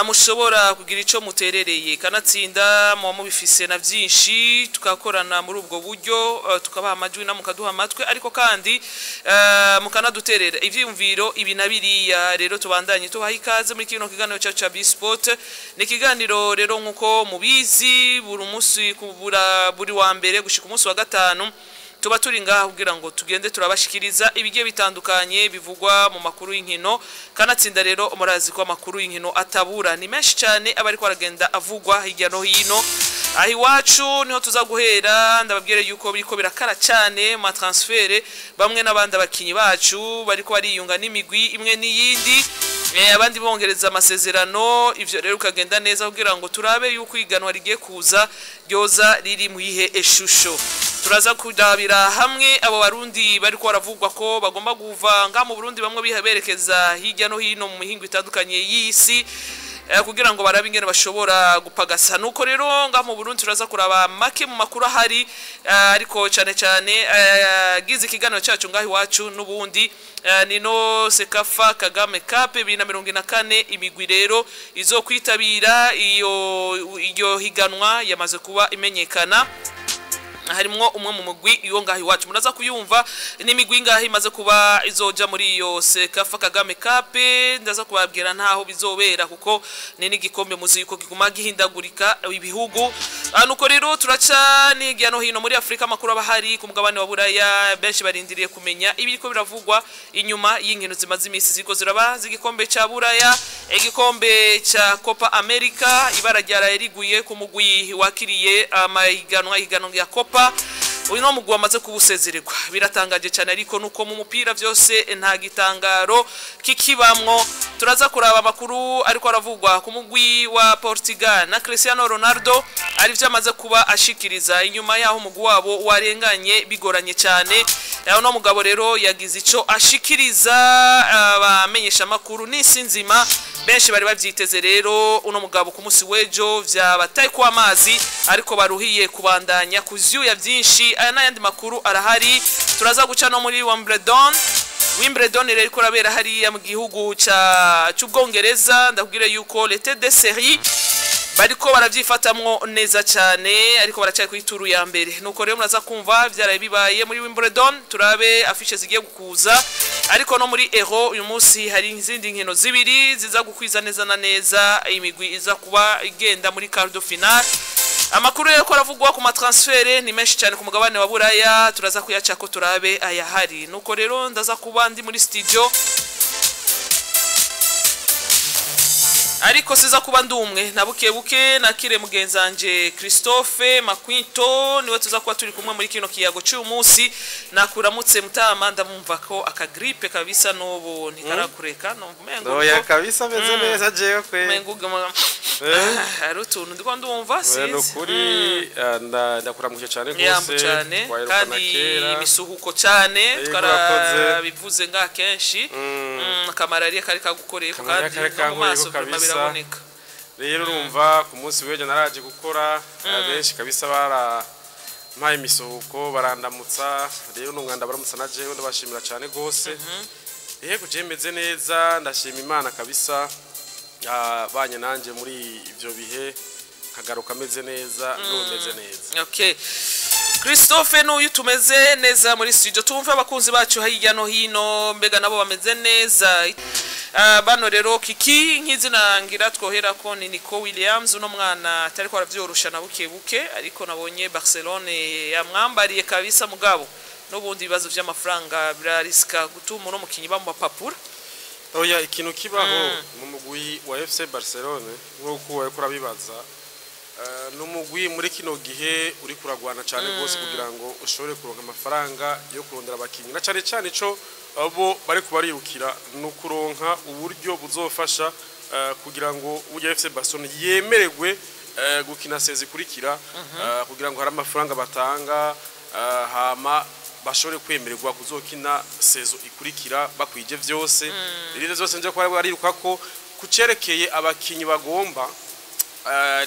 Mushobora kugira ico muterereye, kanatsinda muba mubifise na vyinshi, tukakorana muri ubwo buryo, tukabaha amajwi na mukaduha amatwi, ariko kandi mukanaduterera ivyiyumviro ibi na biriya. Rero tubandanye tubaha ikaze muri kino kiganiro cyacu ca B-Sport. Ni ikiganiro rero nkuko mubizi buri munsi kubura buri wa mbere gushika umunsi wa gatanu, tuba turi ngaha kugira ngo tugende turabashikiriza ibigiye bitandukanye bivugwa mu makuru y'inkino. Kanatsinda rero murazi ko amakuru y'inkino atabura, ni menshi cyane aba ariko aragenda avugwa hirya no hino. Aho iwacu niho tuza guhera. Ndababwire yuko biriko birakara cyane mu transfert, bamwe n'abandi abakinyi bacu bariko bariyunga n'imigwi imwe n'iyindi, abandi bongereza amasezerano. Ivyo rero ukagenda neza kugira ngo turabe yuko iganwa rigiye kuza ryoza riri mu yihe eshusho. Turaza kudabira hamwe abo Barundi bariko baravugwa ko bagomba kuva nga mu Burundi, bamwe biha berekeza hirya no hino mu mihingo itandukanye y'isi, kugira ngo barabe ingene bashobora gupagasa. Nuko rero nga mu Burundi turaza kuraba make mu makuru ahari, ariko cyane cyane gize ikiganiro cyacu ngaho iwacu n'ubundi nino CECAFA Kagame Cup 2024. Imigwi rero izokwitabira iyo higanwa yamaze kuba imenyekana, harimwo umwe mu mugwi iyo ngaho iwacu, muraza kuyumva n'imigwi ngaho imaze kuba izoja muri iyo CECAFA Kagame Cup. Ndaza kubabwira ntaho bizobera, kuko ni n'igikombe muzi yuko kiguma gihindagurika ibihugu. Nuko rero turaca n'hirya no hino muri Afrika, amakuru aba ahari ku mugabane wa Buraya. Benshi barindiriye kumenya ibiriko biravugwa inyuma y'inkino zimaze iminsi ziriko ziraba z'igikombe ca Buraya, igikombe ca Copa America. Ibara ryaraye riguye ku mugwi wakiriye amahiganwa, ihiganwa ya Copa. Uyu no mugwi wamaze kuwusezererwa, biratangaje cyane, ariko nuko mu mupira vyose nta gitangaro kikibamwo. Turaza kuraba amakuru ariko aravugwa ku mugwi wa Portugal na Cristiano Ronaldo, ari vyo amaze kuba ashikiriza inyuma yaho umugwi wabo warenganye bigoranye cyane. Uno mugabo rero yagize ico ashikiriza abamenyesha makuru n'isi nzima, benshi bari bavyiteze. Rero uno mugabo ku munsi w'ejo vyabataye ku amazi, ariko baruhiye kubandanya kuvyuya vyinshi. Aya n'ayandi makuru arahari. Turaza guca no muri Wimbledon. Wimbledon rero iriko irabera hariya mu gihugu ca c'Ubwongereza. Ndakubwire yuko les têtes de série bariko baravyifatamwo neza cyane, ariko baracyari kuri tour ya mbere. Nuko rero muraza kumva vyaraye bibaye muri Wimbledon, turabe affiche zigiye gukuza. Ariko no muri Euro uyu munsi hari izindi nkino zibiri ziza gukwiza neza na neza imigwi iza kuba igenda muri quart de finale. Amakuru rero ko aravugwa ku matransfert ni menshi cyane ku mugabane wa Buraya, turaza kuyacako turabe ayahari. Nuko rero ndaza kuba ndi muri studio, ariko siza kuba ndumwe na buke buke nakire mugenzanje Christophe Makwinto, niwe tuza kuba turi kumwe muri kino kiyago cy'uyu munsi. Nakuramutse mutama, ndamumva ko akagrippe kabisa n'ubu ntikarakureka, numva umengo Oya kabisa, meze neza jewe kwe. Umengo hari utuntu ndiko ndumva. Oya, sinzi. Nukuri ndakuramukije cyane Yambu rwose. Cyane. Twaherukana Kandi kera. imisuhuko cyane. Yego, Twarabivuze ngaha kenshi. Akamalariya kari kagukoreye Akamalariya kandi kari no mu maso kankoreyeko vraiment kabisa. biraboneka. Rero urumva ku munsi w'ejo naraje gukora, benshi kabisa barampaye imisuhuko, barandamutsa. Rero n'umwanda baramutsa na jewe ndabashimira cyane rwose. Yego, je meze neza, ndashima Imana kabisa banye nanje muri ivyo bihe, nkagaruka meze neza, n'ubu meze neza. Okay. Christophe n'uyu tumeze neza muri studio. Tumve abakunzi bacu hirya no hino, mbega nabo bameze neza? Bano rero kiki nk'izina ngira twohera ko ni Nico Williams. Uno mwana atari ko aravyorosha na buke buke, ariko nabonye Barcelone yamwambariye kabisa, mugabo n'ubundi ibibazo vy'amafaranga birariska gutuma uno mukinyi bamupapura. Oya, ikintu kibaho mu mugwi wa FC Barcelone nk'uko wariko urabibaza, n'umugwi muri kino gihe uri kuragwana cyane rwose kugira ngo ushobore kuronka amafaranga yo kurondera abakinyi, na cyane cyane ico abo bari kubarirukira ni ukuronka uburyo buzofasha kugira ngo burya FC Barcelone yemererwe gukina saison ikurikira, kugira ngo hari amafaranga batanga, hama bashobore kwemererwa kuzokina saison ikurikira bakwije vyose. Rero vyose nje ko bariruka ko kucerekeye abakinyi bagomba,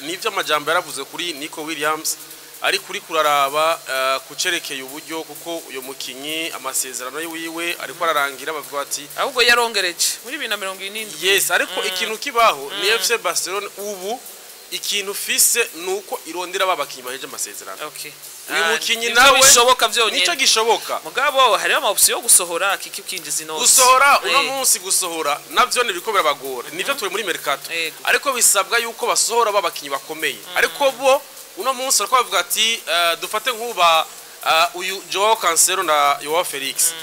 nivyo amajambo yaravuze kuri Nico Williams. Ariko uri kuraraba kucerekeye uburyo, kuko uyo mukinyi amasezerano yiwe ariko ararangira, bavuga bati Ahubwo yarongereje muri 2027. Yes, ariko ikintu kibaho ni FC Barcelona ubu ikintu fise nuko irondera babakinyi baheje amasezerano. Uyu mukinyi Nivyo nawe bishoboka vyonyene. Nico gishoboka. Mugabo hariho ama option yo gusohora kiki ukinjiza inoti. Gusohora uno munsi, gusohora navyo nibiko birabagora, nivyo turi muri mercato. Ariko bisabwa yuko basohora babakinyi bakomeye, ariko bo uno munsi bariko bavuga ati dufate nk'uba uyu Joao Cancelo na Joao Felix,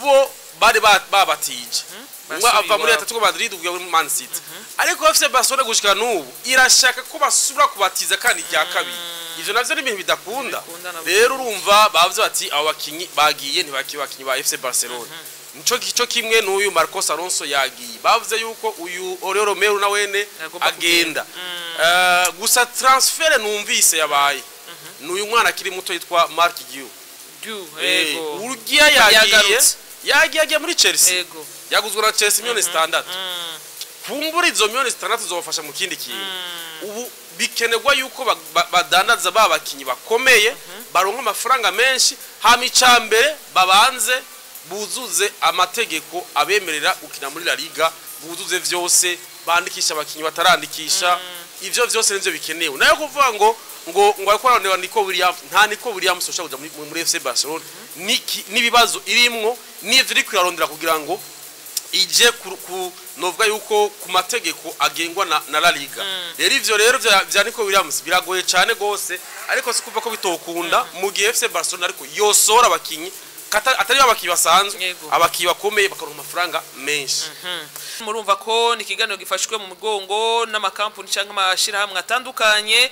bo bari babatije umwe Basubiye ava muri iwabo. Atletico Madrid kujya muri Man City, ariko FC Barcelona gushika n'ubu irashaka ko basubira kubatiza kandi rya kabiri. Ivyo navyo ni ibintu bidakunda. Bidakunda nabyo. Rero urumva bavuze bati abo bakinyi bagiye ntibakiri bakinyi ba FC Barcelona. Nico gico kimwe n'uyu Marcos Alonso yagiye, bavuze yuko uyu Oriol Romeu na wene Agomba. agenda. Gusa transfert numvise yabaye n'uyu mwana akiri muto yitwa Marc Guiu. Du ego. Urya yagiye. Yagarutse. Yagiye muri Chelsea. Yaguzwe na Chelsea miliyoni 6. Kumbura izo miliyoni 6 zobafasha mu kindi kintu. Ubu bikenerwa yuko badandaza ba bakinyi bakomeye baronka amafaranga menshi, hama icambere babanze buzuze amategeko abemerera gukina muri La Liga, buzuze vyose, bandikisha abakinyi batarandikisha. Ivyo vyose nivyo bikenewe. Nayo kuvuga ngo ariko arondera Nico Williams, nta Nico Williams ushobora kuja muri FC Barcelona. Niki n'ibibazo irimwo n'ivyo iri kuyarondera kugira ngo ije ku novuga yuko ku mategeko agengwa na La Liga. Rero ivyo rero vya Nico Williams biragoye cyane gose, ariko si kuva ko bitokunda mu gihe FC Barcelona ariko yosora abakinyi atari abakinyi basanzwe, abakinyi bakomeye bakaronka amafaranga menshi. Murumva ko ni ikiganiro gifashwe mu mugongo n'amakampuni cyangwa amashirahamwe atandukanye.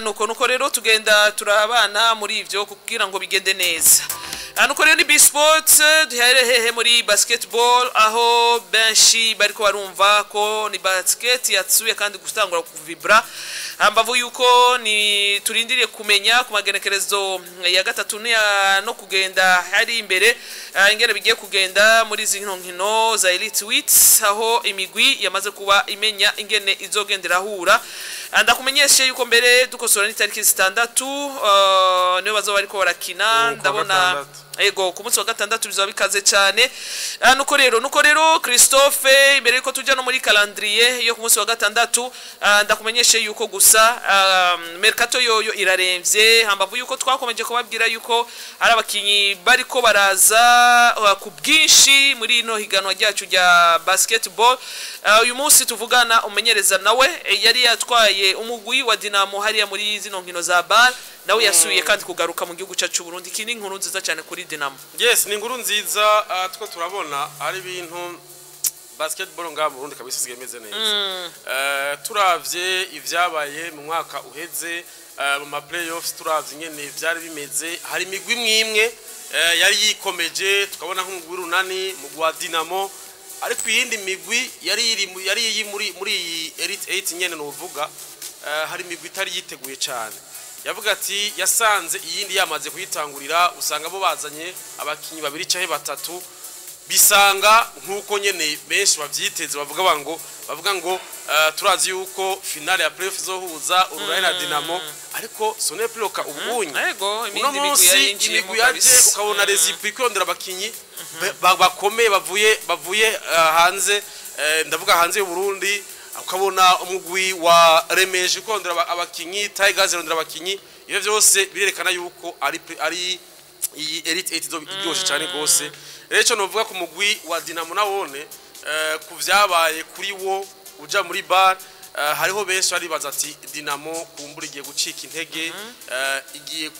Nuko rero tugenda turabana muri ivyo kugira ngo bigende neza. Nuko rero ni B Sports. Duhere hehe? Muri basketball, aho benshi bariko barumva ko ni basket yatsuye kandi gutangura kuvibra, hambavu yuko ni turindiriye kumenya ku magenekerezo ya gatatu no kugenda hari imbere ingene bigiye kugenda muri izi nkino za Elite 8, aho imigwi yamaze kuba imenya ingene izogendera hura. Ndakumenyeshe yuko mbere dukosora n'itariki 6 niyo bazoba bariko barakina. Kuwa Ndabona gatandatu. Ego, ku munsi wa gatandatu bizaba bikaze cyane. Nuko rero Christophe, imbere yuko tujya no muri calendrier yo ku munsi wa gatandatu, ndakumenyeshe yuko gusa mercato yoyo iraremvye, hambavu yuko twakomeje kubabwira yuko ari abakinyi bariko baraza ku bwinshi muri ino higanwa ryacu rya basketball. Uyu munsi tuvugana, umenyereza nawe yari yatwaye umugwi wa Dinamo hariya muri zino nkino za BAL, nawe yasubiye kandi kugaruka mu gihugu cyacu Burundi. Iki ni inkuru nziza cyane kuri Dinamo. Yes, ni inkuru nziza. Two turabona ari ibintu basketball ngaha mu Burundi kabisa isigaye imeze neza. Turavye ivyabaye mu mwaka uheze mu ma playoffs, turavye ingene vyari bimeze, hari imigwi imwe imwe yari yikomeje, tukabona nk'umugwi w'Urunani, mugwi wa Dinamo, ariko iyindi migwi yari iri yari iri muri iyi Elite 8 nyene novuga, hari imigwi itari yiteguye cyane. Yavuga ati yasanze iyindi yamaze kuyitangurira, usanga bo bazanye abakinyi babiri canke batatu, bisanga nk'uko nyene benshi bavyiteze, bavuga ngo turazi yuko finale ya playoff izohuza Urunani na Dinamo, ariko ce n'est plus le cas ubunye. Ego. Uno Imindi migwi munsi yarinjiyemo imigwi yaje, kabisa. ukabona Rezipo ikondera abakinyi bakomeye bavuye hanze, ndavuga hanze y'u Burundi, ukabona umugwi wa Remeje ukondera abakinyi, Tigers irondera abakinyi. Ivyo vyose birerekana yuko ari iyi Elite 8 izoba iryoshe cyane gose. Rero ico novuga ku mugwi wa Dinamo nawone, ku vyabaye kuri wo uja muri BAL, hariho benshi baribaza ati Dinamo kumbura igiye gucika intege, igiye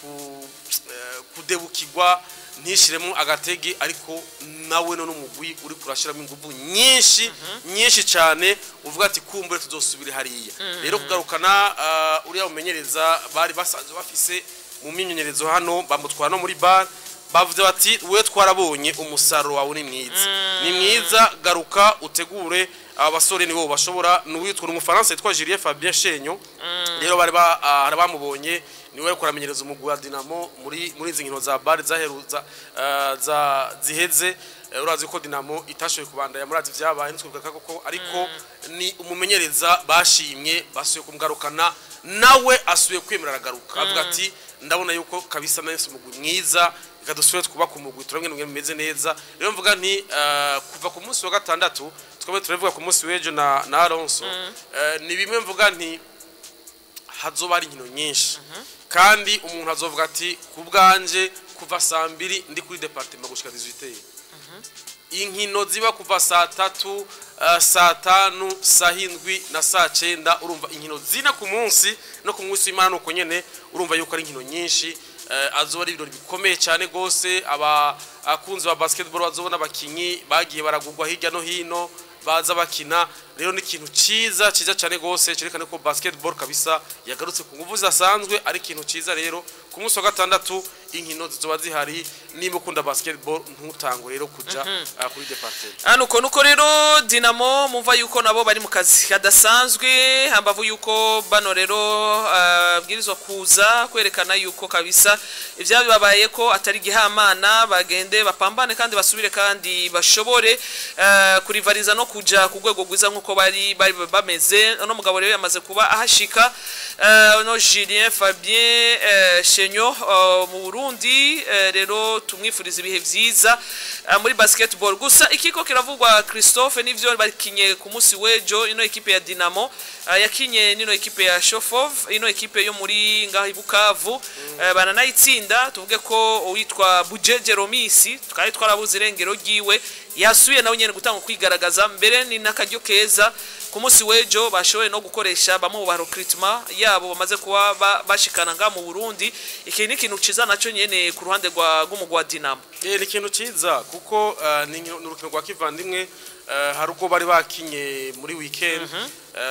kudebukirwa ntishiremo agatege, ariko nawe none umugwi uri kurashiramo ingufu nyinshi nyinshi cyane, uvuga ati kumbure tuzosubira hariya. Rero kugarukana uriya mumenyereza bari basanzwe bafise mu myimenyerezo hano, bamutwara no muri BAL, bavuze bati we twarabonye umusaruro wawe ni mwiza, ni mwiza, garuka utegure aba basore nibo bashobora. N'uwitwa umufaransa yitwa Julien Fabien Chenyo rero bari ba hari bamubonye, niwe ariko aramenyereza umugwi wa Dinamo muri izi nkino za BAL zaheruza za ziheze. Urazi ko Dinamo itashoboye kubandanya, murazi vyabaye, ntitwibuka koko, ariko ni umumenyereza bashimye, basuye kumugarukana. Nawe asubiye kwemera, aragaruka avuga ati ndabona yuko kabisa nahise umugwi mwiza, reka dusubire twubake umugwi, turabona ingene bimeze neza. Rero mvuga nti kuva ku munsi wa gatandatu, twaba turavuga ku munsi w'ejo na Alonso, ni bimwe mvuga nti hazoba hari inkino nyinshi, kandi umuntu azovuga ati ku bwanje kuva saa 2 ndi kuri département gushika 18. Inkino ziba kuva saa 3, saa 5, saa 7 na saa 9. Urumva inkino zina ku munsi, no ku munsi w'Imana nuko nyene. Urumva yuko ari inkino nyinshi, azoba ari ibirori bikomeye cyane gose. Aba akunzi ba basketball bazobona abakinyi bagiye baragurwa hirya no hino baza bakina. Rero ni ikintu ciza, ciza cyane gose, cerekana ko basketball kabisa yagarutse ku nguvu zidasanzwe, ari ikintu ciza. Rero ku munsi wa gatandatu inkino zizoba zihari. Nimba ukunda basketball, ntutangwe rero kuja kuri département. Hano uko nuko rero Dinamo mumva yuko nabo bari mu kazi kadasanzwe, hambavu yuko bano rero bwirizwa kuza kwerekana yuko kabisa ibyababaye ko atari gihamana, bagende bapambane kandi basubire kandi bashobore kurivariza no kuja ku rwego rwiza nkuko bari bameze. Uno mugabo rero yamaze kuba ahashika, no Julien Fabien Chenyo mu Burundi. Rero tumwifuriza ibihe vyiza muri basketball. Gusa ikiko kiravugwa, Christophe, nivyo bakinye ku munsi w'ejo, ino ekipe ya Dinamo yakinye nino ekipe ya Shofov, ino ekipe yo muri ngaho i Bukavu, baranayitsinda. Tuvuge ko uwitwa Bujeje Romisi twari twarabuze irengero ryiwe, yasubiye nawe nyene gutanga kwigaragaza. Mbere ni n'akaryo keza ku munsi w'ejo bashoboye no gukoresha bamwe mu ba recrutement yabo bamaze kuba bashikana ngaha mu Burundi. Iki ni ikintu ciza naco nyene ku ruhande rwa rw'umugwi wa Dinamo. Ni ikintu ciza kuko ni urukino rwa kivandimwe. Hari ubwo bari bakinye muri weekend,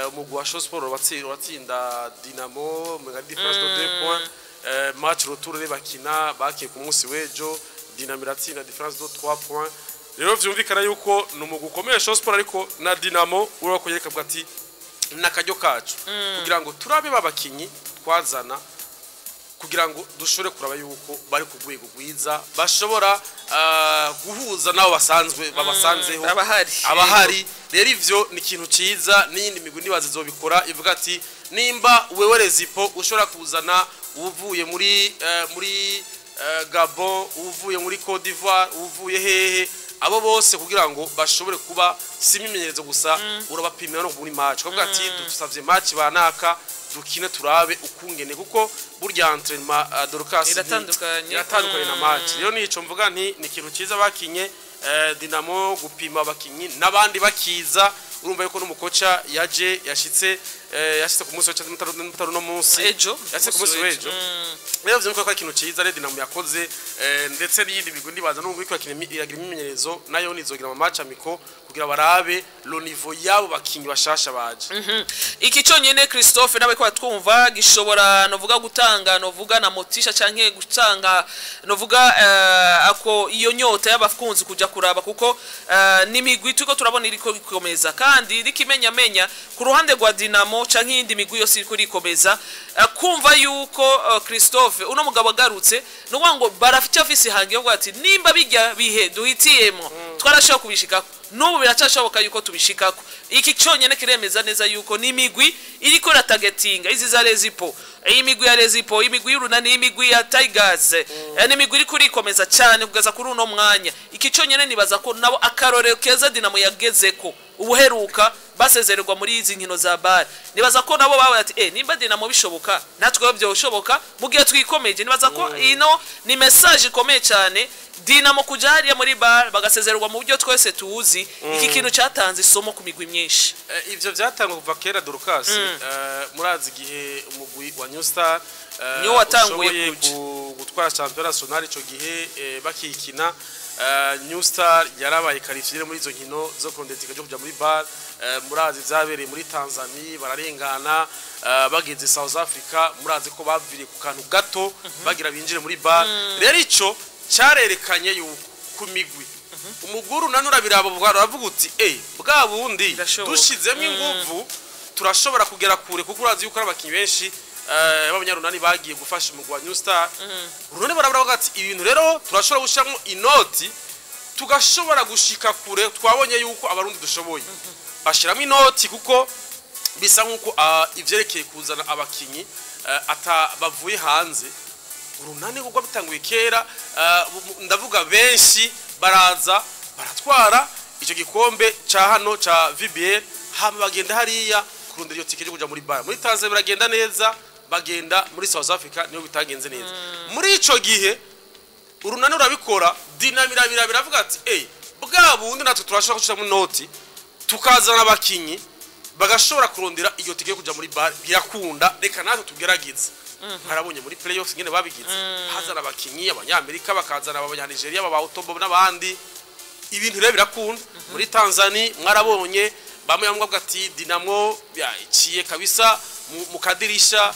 umugwi wa Show Sport uratsinda Dinamo mu différence de 2 points. Match retour rero bakina bakiye ku munsi w'ejo, Dinamo iratsinda différence de 3 points. Rero vyumvikana yuko ni umugwi ukomeye Show Sport, ariko na Dinamo urabona ko yereka ati n'akaryo kacu kugira ngo turabe babakinyi twazana, kugira ngo dushobore kuraba yuko bari ku rwego rwiza, bashobora guhuza n'abo basanzwe babasanzeho abahari. Abahari. Rero ivyo ni ikintu ciza, n'iyindi migwi nibaza izobikora, ivuga ati nimba wewe Rezipo ushobora kuzana uvuye muri Gabon, uvuye muri Cote d'Ivoire, uvuye hehe, abo bose kugira ngo bashobore kuba si imyimenyerezo gusa, urabapimira no muri match, ukavuga ati dusavye match banaka dukine turabe ukungene, kuko burya entraînement, Dorcas, Iratandukanye. Iratandukanye na match. Rero nico mvuga nti ni ikintu ciza bakinye, Dinamo gupima abakinyi n'abandi bakiza. Urumva yuko n'umukoca yaje yashitse ku munsi wa mutaro no munsi Ejo. Yashitse ku munsi w'ejo. Rero vyumva ko ari ikintu ciza rero Dinamo yakoze, ndetse n'iyindi migwi ndibaza n'ubwo iko iragira imyimenyerezo, nayo nizogira mu match amicaux kugira barabe le niveau yabo bakinyi bashasha baje. Iki cyonyine, Christophe, nawe ko twumva gishobora novuga gutanga novuga na motisha canke gutanga novuga ako iyo nyota y'abakunzi kuja kuraba, kuko n'imigwi turiko turabona iriko ikomeza, kandi rikimenya menya ku ruhande rwa Dinamo canke iyindi migwi yose iriko irikomeza, kumva yuko Christophe uno mugabo agarutse, nukuvuga ngo barafite ihangi yo ati nimba bijya bihe duhitiyemo twarashobora kubishikako, n'ubu biracyashoboka yuko tubishikako. Iki cyonyine kiremeza neza yuko n'imigwi iriko iratagetinga izi za Rezipo, iyi migwi ya Rezipo, imigwi y'Urunani, imigwi ya Tigers, n'imigwi iriko irikomeza cyane kugeza kuri uno mwanya. Iki cyonyine nibaza ko nabo akarorero keza Dinamo yagezeko ubuheruka basezererwa muri izi nkino za BAL, nibaza ko nabo babaye ati nimba Dinamo bishoboka, natwe byoshoboka mu gihe twikomeje. Nibaza ko ino ni message ikomeye cyane. Dinamo kuja hariya muri BAL bagasezererwa mu buryo twese tuzi, iki kintu cyatanze isomo ku migwi myinshi. Ivyo vyatangwa kuva kera, Dorcas. Murazi igihe umugwi wa New Star Niwo watanguye ushoboye kuja. Gutwara championnat national, ico gihe bakikina, New Star yarabaye qualifié muri izo nkino zo kurondera ryo kuja muri BAL. Murazi vyabereye muri Tanzania, bararengana, bageze South Africa, murazi ko baviriye ku kantu gato bagira binjire muri BAL. Rero ico cyarerekanye yuko ku migwi umuguru nanura birabo uravuga uti bwa bundi Birashoboka. dushizemo inguvu turashobora kugera kure, kuko urazi yuko ari abakinyi benshi b'abanyarunani bagiye gufasha umugwi wa New Star. Urunani barabura ati ibintu rero turashobora gushiramo inoti tugashobora gushika kure, twabonye yuko Abarundi dushoboye. Bashiramo inoti kuko Bisa nkuko ivyerekeye kuzana abakinyi ata bavuye hanze, Urunani kuko bitanguye kera, ndavuga benshi baraza baratwara icyo gikombe ca hano ca VBL, hama bagenda hariya kurondera iyo tike yo kuja muri BAL. Muri Tanzania biragenda neza, bagenda muri South Africa niho bitagenze neza. Muri ico gihe Urunani urabikora, Dinamo irabira biravuga ati: "Eh, bwa bundi natwe turashobora gushira mu noti, tukazana abakinyi bagashobora kurondera iyo tike yo kuja muri BAL, birakunda, reka natwe tugerageze." Harabonye muri playoffs ngene babigize, hazana abakinyi abanyamerika, bakazana abanyanigeria, baba Otobo n'abandi. Ibintu rero birakunda. Muri Tanzania mwarabonye bamwe bamwe bavuga ati Dinamo iciye kabisa mu kadirisha.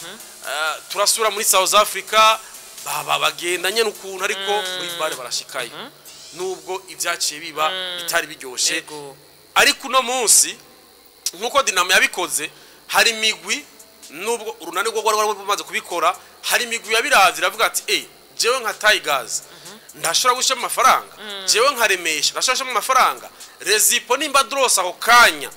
Turasubira muri South Africa, baba bagenda nyene ukuntu, ariko muri BAL barashikayo, nubwo ibyaciye biba bitari biryoshe. Ariko uno munsi nkuko Dinamo yabikoze, hari imigwi, nubwo Urunani rwo rwari rumaze kubikora, hari imigwi yabiravye iravuga ati: "Eh, jewe nka Tigers ndashobora gushira amafaranga, jewe nka Remesha ndashobora gushira amafaranga, Rezipo nimba drose ako kanya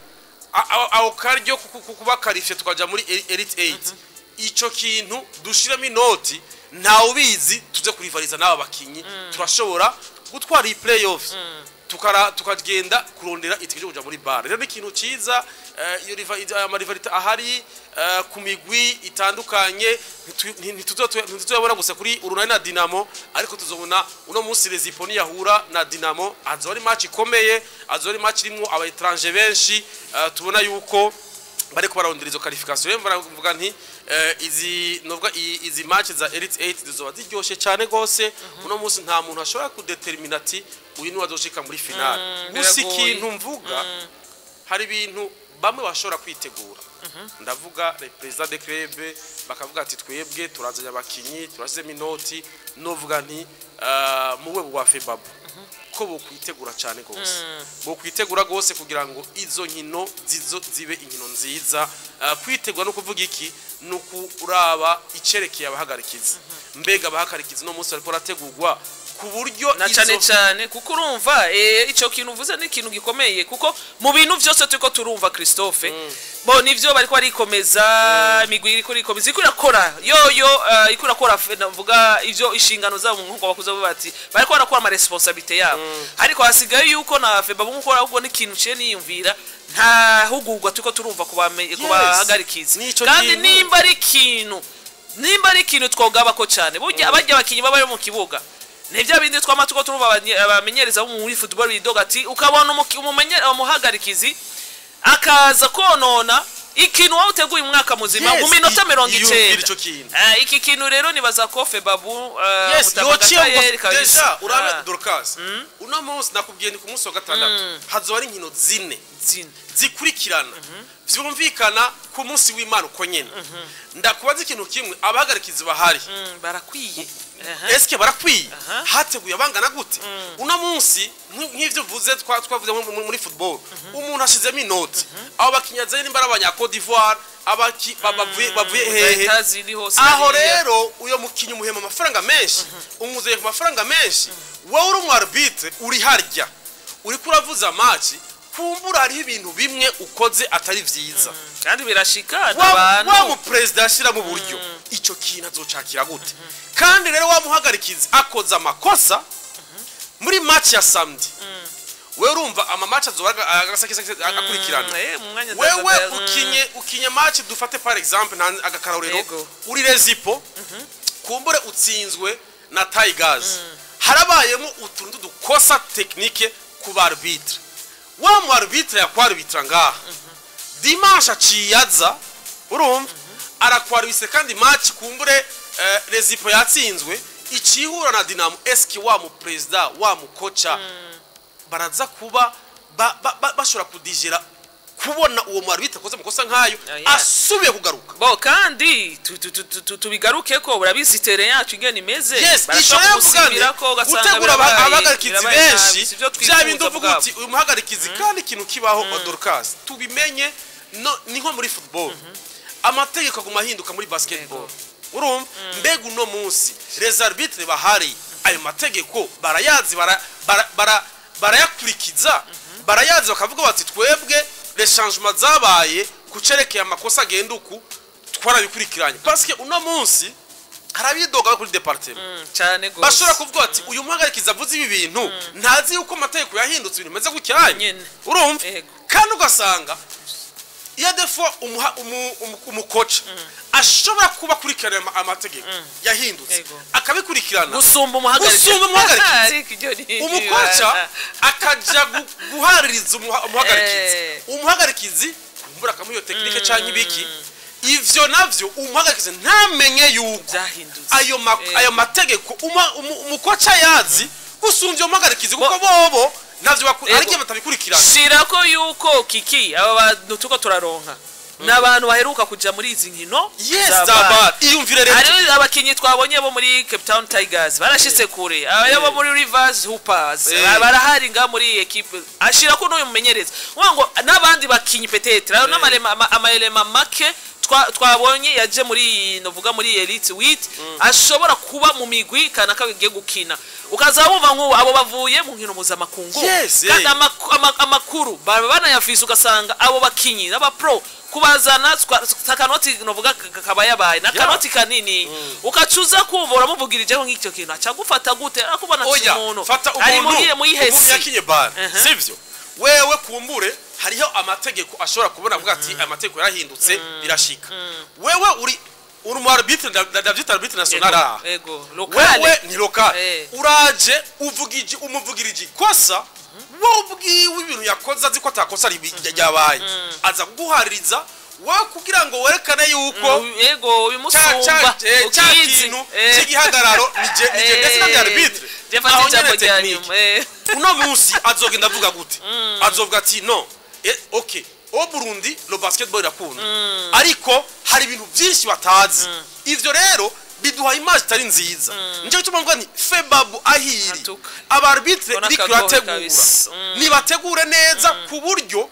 aho karyo kuba qualifié tukaja muri Elite 8, ico kintu dushiremo inoti, ntawe ubizi, tuze kurivariza n'aba bakinyi, turashobora gutwara iyi playoffs, tukara tukagenda kurondera itike ryo kuja muri BAL." Rero ni ikintu ciza, iyo ama rivalité ahari ku migwi itandukanye, ntituzobona gusa kuri Urunani na Dinamo, ariko tuzobona uno munsi Rezipo niyahura na Dinamo, azoba ari match ikomeye, azoba ari match irimwo aba étranger benshi, tubona yuko bariko bararondera izo qualification. Rero mvuga nti izi novuga izi match za Elite 8 zizoba ziryoshe cyane gose. Uno munsi nta muntu ashobora kudetermina ati uyu ni wazoshika muri finale. Gusa Biragoye. ikintu mvuga, hari ibintu bamwe bashobora kwitegura, ndavuga les présidents de club, bakavuga ati twebwe turazanye abakinyi, turasizemo inoti. Novuga nti mu rwego rwa FEBABU ko bokwitegura cyane gose, bokwitegura gose kugira ngo izo nkino zizo zibe inkino nziza. Kwitegura no kuvuga iki? Ni ukuraba icerekeye abahagarikizi. Mbega abahagarikizi no munsi bariko barategurwa ku buryo Na cane cane, kuko urumva ico kintu uvuze ni ikintu gikomeye, kuko mu bintu vyose turiko turumva, Christophe, bo nivyo bariko barikomeza, imigwi iriko irikomeza, iriko irakora yoyo, iriko irakora navuga ivyo inshingano zabo, nkuko bakuze bavuga bati bariko barakora ama responsabilité yabo, ariko hasigaye yuko na FEBABU nkuko ahubwo n'ikintu ciye niyumvira, nta hugurwa turiko turumva ku bahagarikizi. Nico Kandi kintu. nimba ari ikintu twogabako cyane, burya abajya abakinyi baba bari mu kibuga, ni bya bindi twama tuko turumva abamenyereza bo muri football bidoga ati ukabona umuhagarikizi akaza konona ikintu wowe uteguye umwaka muzima mu minota mirongo Iyumvira icenda. ico kintu. Iki kintu rero nibaza ko FEBABU Yes, yociye. Mutagayeri kabisa. Déjà urabe Dorcas, uno munsi nakubwiye ni ku munsi wa gatandatu, hazoba ari inkino zine Zine. zikurikirana, vyumvikana ku munsi w'Imana uko nyene. Ndakubaza ikintu kimwe: abahagarikizi bahari, Barakwiye. Aha. eske barakwiye? Aha. Hateguye abangana gute uno munsi? Nk'ivyo uvuze, twavuze muri football, umuntu ashizemo inoti, abo bakinyi azanye nimba ari abanya Cote d'Ivoire, abaki bavuye hehe? Etazi hose Aho hariya. rero uyo mukinyi umuhema amafaranga menshi, umuzanye ku mafaranga menshi, wowe uri umu arbitre, uri harya uriko uravuza match, kumbura hariho ibintu bimwe ukoze atari vyiza. Kandi birashika Wa abantu. Wa mu president ashira mu buryo ico kintu azocakira gute? Kandi rero wa muhagarikizi akoze amakosa muri match ya samedi, wewe urumva ama match azoba agasakisa akurikirana. Mu mwanya Wewe ukinye match, dufate par exemple nta agakarorero, uri Rezipo, kumbure utsinzwe na Tigers, harabayemo utuntu dukosa technique ku ba arbitre. Wa mu arbitre yakwarbitra ngaha dimanche aciyaza, urumva arakwarbise, kandi match kumbure Rezipo yatsinzwe icihura na Dinamo. Eski wa mu president, wa mu kocha baraza kuba bashobora kudijera kubona uwo mu arbitre akoze amakosa nkayo asubiye kugaruka? Bo kandi tubigaruke ko urabizi terrain yacu ingene imeze, Yes, ico barashobora rero mvuga nti kumusimbirako, ugasanga gutegura abahagarikizi birabaye nabi. benshi, Sivyo bya bindi twifuza uvuga bwabo. uti uyu muhagarikizi. Kandi ikintu kibaho, Dorcas, tubimenye, no ni nko muri football, amategeko aguma ahinduka, muri basketball. Urumva mbega uno munsi les arbitres bahari ayo mategeko barayazi, barayakurikiza, barayazi, bakavuga bati twebwe les changements zabaye. Kucerekeye amakosa agenda uku, twarabikurikiranye, parce que uno munsi hari abidoga kuri département Cyane gose. Bashobora kuvuga ati: "Uyu muhagarikizi avuze ibi bintu, ntazi yuko amategeko yahindutse, ibintu bimeze gutya." Nyene. Urumva? Yego. Kandi ugasanga iyo des fois umukoca ashobora kuba akurikirana amategeko yahindutse, akabikurikirana gusumba umuhagarikizi. Gusumba umuhagarikizi. Ariko iryo ni Umukoca akaja guhaririza umuhagarikizi, umuhagarikizi kumbura akamuha iyo technique canke ibiki, ivyo navyo umuhagarikizi ntamenye yuko byahindutse. Ayo mategeko umukoca yazi gusumbya umuhagarikizi, kuko bobo ntavyo hari igihe batabikurikirana. Shirako yuko kiki aba bantu tuko turaronka ni abantu baheruka kuja muri izi nkino Yes, za za BAL. BAL, iyumvire rero. Hariho abakinyi twabonye bo muri Cape Town Tigers barashitse kure, abo bo muri Rivers Hoopers barahari nga muri équipe, ashirako n'uyu mumenyereza uvuga ngo n'abandi bakinyi peut-être ayo n'amarema amaelema make twabonye yaje muri, novuga, muri Elite 8, ashobora kuba mu migwi kanaka bigiye gukina, ukaza wumva nk'ubu abo bavuye mu nkino mpuzamakungu, kandi amakuru baba banayafise, ugasanga abo bakinyi n'aba pro kubazana akanoti, novuga kaba yabaye n'akanoti kanini, ukacuza kumva uramuvugirijeho nk'icyo kintu, aca gufata gute akubona ati Oya, umuntu fata ari umuntu muri umuntu muyihesi. yakinye BAL, sivyo? Wewe kumbure hariho amategeko ashobora kubona avuga ati amategeko yarahindutse, birashika. Wewe uri mu arbitre, ndavyita arbitre national aha. Ego, locale. Wewe ni local. Uraje uvugije, umuvugirije ikosa, wowe ubwiwe ibintu yakoze azi ko atakosa ryabaye, aza kuguhaririza wowe kugira ngo werekane yuko Ego, ca uyu musumba ca ukizi. kintu cy'igihagararo nije ndetse na arbitre Je fata aho ijambo nyene rya technique. nyuma. Uno munsi azogenda avuga gute? Azovuga ati: "No, ok, au Burundi le basketball irakunda, ariko hari ibintu byinshi batazi." Ivyo rero biduha image itari nziza. Nico gituma mvuga nti FEBABU ahiri Atuka. aba arbitre Bona iriko akagohe irategura, kabisa. Nibategure neza ku buryo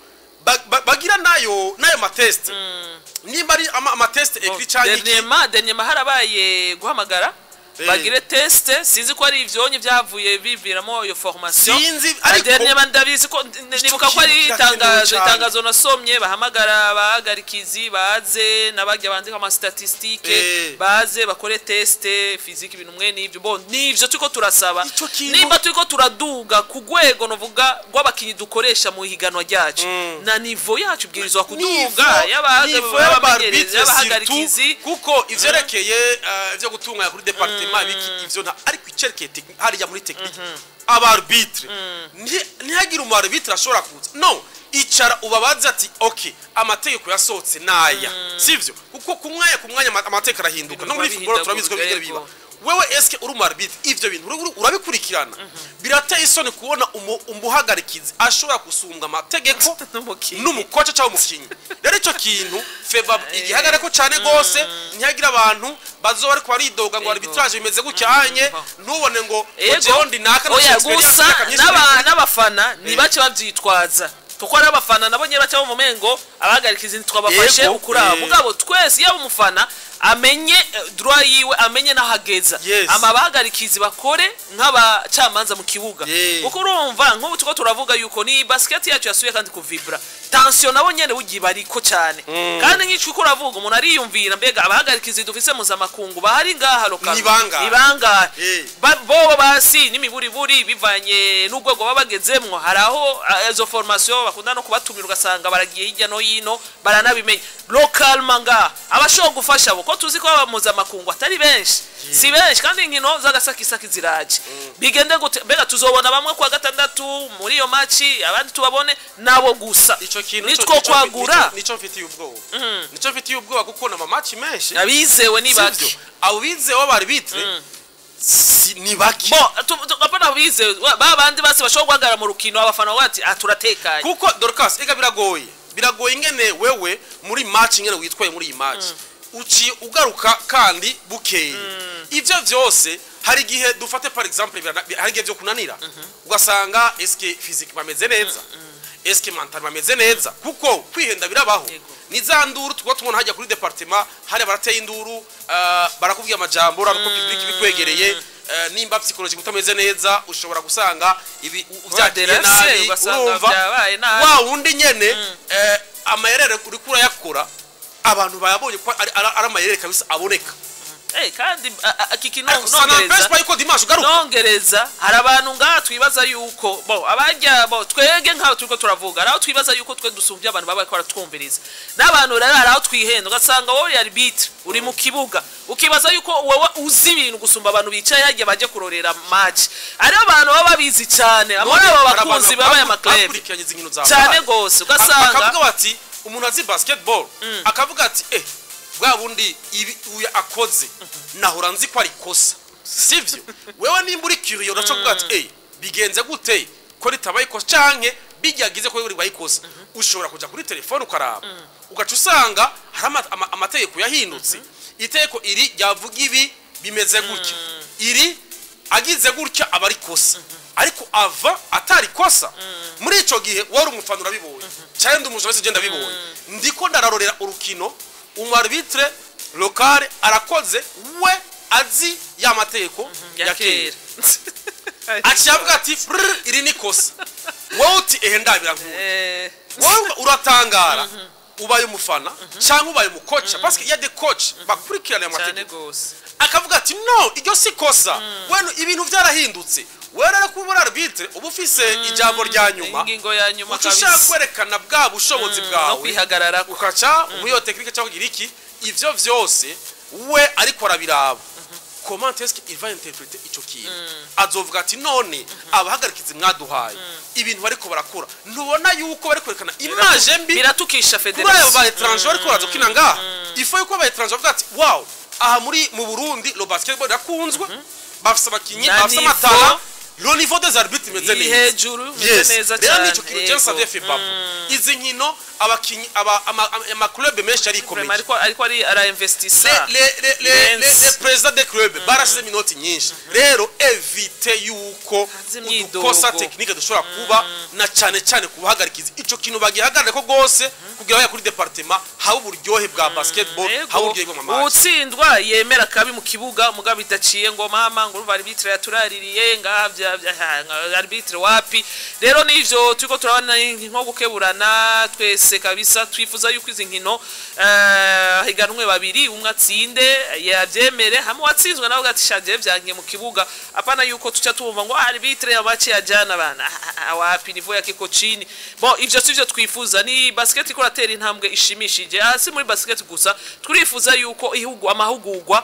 bagira nayo ma tests, nimba ari ama tests écrits canke iki. Dernièrement harabaye guhamagara bagire test, sinzi ko ari ivyonye byavuye biviramo iyo formation. Sinzi, ariko Dernièrement ndabizi ko nibuka ko ari kintu kirakenewe itangazo cane. Itangazo nasomye, bahamagara abahagarikizi baze n'abajya bandika ama statistiques, baze bakore test physique, ibintu mwe n'ivyo. Bon, nivyo turiko turasaba. Ico kintu- Nimba turiko turaduga ku rwego, novuga, rw'abakinyi dukoresha mu higanwa ryacu, na niveau yacu ibwirizwa kuduga Niveau y'aba arbitre y'abahagarikizi. surtout, kuko ivyerekeye ivyo gutunganya kuri département biki, ivyo nta, ariko icerekeye hariya muri technique, aba arbitre, ntihagire umu arbitre ashobora kuza no icara ubabaze ati: "Ok, amategeko yasohotse naya," sivyo? Kuko ku mwanya amategeko arahinduka. No muri Ibintu football turabizi ko bigera biba. Wewe eske uri umu arbitre, ivyo bintu urabikurikirana? Birateye isoni kubona umuhagarikizi ashobora gusumbwa amategeko n'umukinyi. N'umukoca cyangwa umukinyi. Rero icyo kintu FEBABU igihagarako cyane gose, ntihagire abantu bazoba ariko baridoga ngo arbitrage bimeze gucyanye, ntubone ngo jewe ndi naka Oya, nafise experience gusa y'imyaka myinshi. N'abafana ntibace bavyitwaza, kuko ari abafana nabo nyene baca mu mengo abahagarikizi ntitwabafashe ukuraba. Mugabo twese, yaba umufana amenye droit yiwe, amenye n'ahageza, ama abahagarikizi bakore nk'abacamanza mu kibuga, kuko urumva nk'ubu turiko turavuga yuko ni basket yacu yasubiye kandi kuvibra tension, nabo nyene bugiye bariko cyane. Kandi nk'ico uko uravuga, umuntu ariyumvira: mbega abahagarikizi dufise mpuzamakungu bahari ngaha local Ni bangahe? Ni bangahe? Bobo basi n'imiburiburi bivanye n'urwego baba bagezemwo, hari aho izo formation bakunda no kubatumira, ugasanga baragiye hirya no hino, baranabimenya. Localement ngaha abashobora gufasha bo, ko tuzi ko mpuzamakungu atari benshi, si benshi, kandi inkino z'agasakisaki ziraje, bigende gute? Mbega tuzobona bamwe kuwa gatandatu muri iyo match, abandi tubabone nabo gusa? Ico kintu nitwo kwagura. Nico mfitiye ubwoba, nico mfitiye ubwoba, kuko na match menshi abizewe ni sivyo? bake. Abo bizewe ba arbitre ni bake. Bo apana bizewe, ba bandi basi bashobora guhagarara mu rukino, abafana bati: "Ah, turatekanye." Kuko Dorcas, ega biragoye ingene wewe muri match, ingene witwaye muri iyi match, uciye ugaruka kandi bukeye, ivyo vyose hari igihe dufate par exemple hari igihe vyo kunanira, ugasanga eske physique bameze neza, eske mental bameze neza, kuko kwihenda birabaho. Ni za nduru tuba tubona hajya kuri département, hari barateye induru, barakubwiye amajambo, urabona ko public bikwegereye, nimba psychologique utameze neza, ushobora gusanga ibi uvyakiriye Waderase, nabi. ugasanga Urumva byabaye nabi. wa wundi nyene. Amayerere uriko urayakora, abantu bayabonye ko ari amayerere kabisa aboneka. Kandi kiki Ariko ça n'empêche pas yuko dimanche ugaruka. Nongereza, hari abantu ngaha twibaza yuko bo abajya bo twege nkaho turiko turavuga, hari aho twibaza yuko twe dusumbya abantu baba bariko baratwumviriza n'abantu. Rero hari aho twihenda, ugasanga wowe arbitre uri mu kibuga, ukibaza yuko wowe uzi ibintu gusumba abantu bicaye hagiye baje kurorera match. Hariho abantu baba babizi cyane muri abo Hari abantu bakunzi babaye ama club. Bakurikiranye izi nkino za Cyane VAR. gose, ugasanga Bakavuga bati umuntu azi basketball akavuga ati bwa bundi ibi uyu akoze nahora nzi ko ari kosa, sivyo? Wewe nimba uri curieux uraca kuvuga ati bigenze gute ko ritabaye ikosa, canke bijyagize ko ribaye ikosa? Ushobora kuja kuri telefone ukaraba, ugaca usanga hari amategeko yahindutse. Itegeko iri ryavuga ibi bimeze gutya, iri agize gutya aba ari kosa, ariko ava atari kosa. Muri ico gihe wari umufana urabibonye, cyangwa ndi umuntu wese ugenda abibonye, ndiko ndararorera urukino, umu arbitre local arakoze, we azi ya mategeko ya ya kera, kera, aciye avuga ati "Brr, iri ni kosa." Wowe uti ehe, ndabira nkuru. Wowe uratangara, ubaye umufana cyangwa ubaye umu coach, parce qu'il y a des coachs bakurikirana Cyane amategeko, gose. akavuga ati no, iryo si kosa. Weno ibintu byarahindutse. Wewe rero kuba uri arbitre uba ufise ijambo rya nyuma, Ingingo ya nyuma. uca ushaka kwerekana bwa bushobozi No bwawe, kwihagararako. ukaca muri iyo technique cyangwa kugira iki, ivyo vyose we ariko arabiraba comment est-ce qu'il va interpréter ico kintu. Azovuga ati none abahagarikizi mwaduhaye ibintu bariko barakora, ntubona yuko bari kwerekana image mbi Biratukisha kuri ayo fédération. ba étranger bariko baraza gukina ngaha? Il faut yuko aba étranger bavuga ati wow, aha muri mu Burundi le basketball irakunzwe, bafise abakinyi Na bafise niveau ama talent, le niveau des arbitres imeze iri neza. Hejuru, imeze Yes. neza Rero cyane. nico kintu je nsavye FEBABU, izi nkino abakinyi aba ama club menshi arikomeye. Vraiment, ariko ari arainvestisa. Les présidents des clubs barashize inoti nyinshi. Rero évite yuko Haze imyidogo. udukosa technique dushobora kuba, na cyane cyane kubahagarika ico kintu, bagihagarare ko gose kugira bajya kuri département haba uburyohe bwa basketball, haba uburyohe bw'ama match. Utsindwa yemera kabi mu kibuga, mugabo bidaciye ngo mama ngo urumva arbitre yaturaririye ngaha bya arbitre wapi. Rero nivyo turiko turabona nko gukeburana twese kabisa. Twifuza yuko izi nkino higanwe babiri, umwe atsinde yabyemere, hamwe watsinzwe nawe ugati shaje byankiye mu kibuga. Apana yuko tuca tumva ngo arbitre ya match ya jana bana wapi, niveau yake iko chini. Bon, ivyo sivyo twifuza. Ni basket iko ratera intambwe ishimishije. Hasi muri basket gusa turifuza yuko ihugu amahugurwa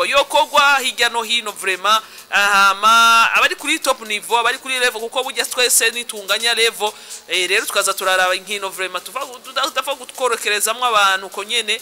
yokogwa hirya no hino vraiment, hama abari kuri top niveau, abari kuri level, kuko burya twese nitunganya level. Rero tukaza turaraba inkino vraiment, tuva tudapfa gutworokerezamwo abantu uko nyene.